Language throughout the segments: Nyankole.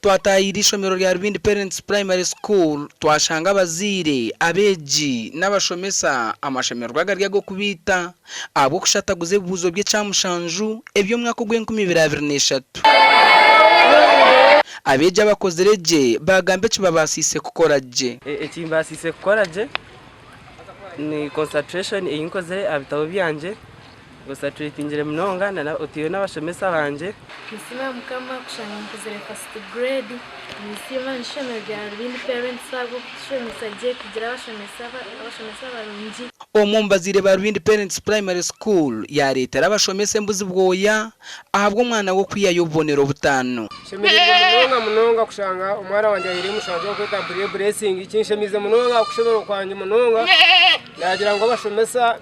Twataahiire eishomero rya Rubindi Parents Primary School twashanga abazaire, abeegi n'abashomesa amashemererwa gari ag'okubaita ahabw'okushataguza ebibuuzo by'ekyamushanju eby'omwaka ogw'enkumi ibiri 23. Abeegi abakozire gye baagamba ekibabaasiise kukora gye. Ekimbaasiise kukora gye ni concentration ei nkozire aha bitabo byangye. Nkonsateretingire munonga oteireho n'abashomesa bangye. Ninsiima Mukama kushanga nkozire first grade. Ninsiima n'eishomero rya Rubindi Parents ahabw'okutushomesa gye kugira abashomesa barungi. Omwe omu bazaire ba Rubindi Parents Primary School yaareetera abashomesa embuzi bwoya ahabw'omwana we okwihayo obubonero butaano. Nshemereirwe munonga munonga kushanga omwana wangye ahaire mushanju orikweta Brie Blessing. Kinshemeize munonga okushemererwa kwangye munonga. Naagira ngu abashomesa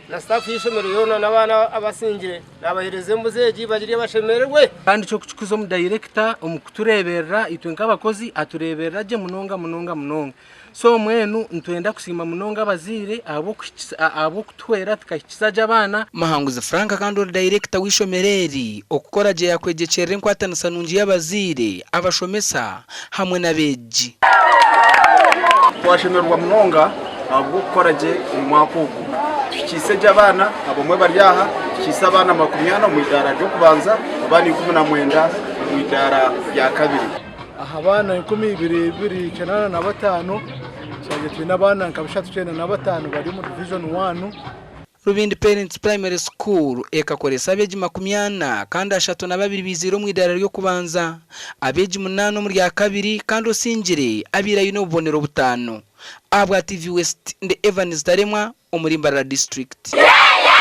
na sitaafu y'eishomero yoona n'abaana abasingire naabaheereza embuzi egi bagirye bashemererwe. Kandi ky'okutukuza omu dayirekita omu kutureeberera itwe nk'abakozi atureeberera gye munonga munonga munonga. So mbwenu nitwenda kusiima munonga abazaire ahabw'okutuhwera tukahikiza gye abaana. Muhanguzi Frank kandi ori dayirekita w'eishomero eri, okukora gye yaakwegyekyerera enkwatanisa nungi y'abazaire, abashomesa hamwe n'abeegi. Twashemererwa munonga ahabw'okukora gye omu mwaka ogu. Tuhikiise gye abaana, abamwe bari aha, tuhikiise abaana 40 omu idaara ry'okubanza, abandi 19 omu idaara rya kabiri. Aha baana 2985 twabire twine abaana nka 395 bari omu division one. Rubindi Parents Primary School ekakoresa abeegi 40 kandi 32 baiziire omu idaara ry'okubanza, abeegi munaana omu rya kabiri kandi osingire abaire aine obubonero butaano. Ahabwa TV West, ndi Evans Taremwa omuri Mbarara District.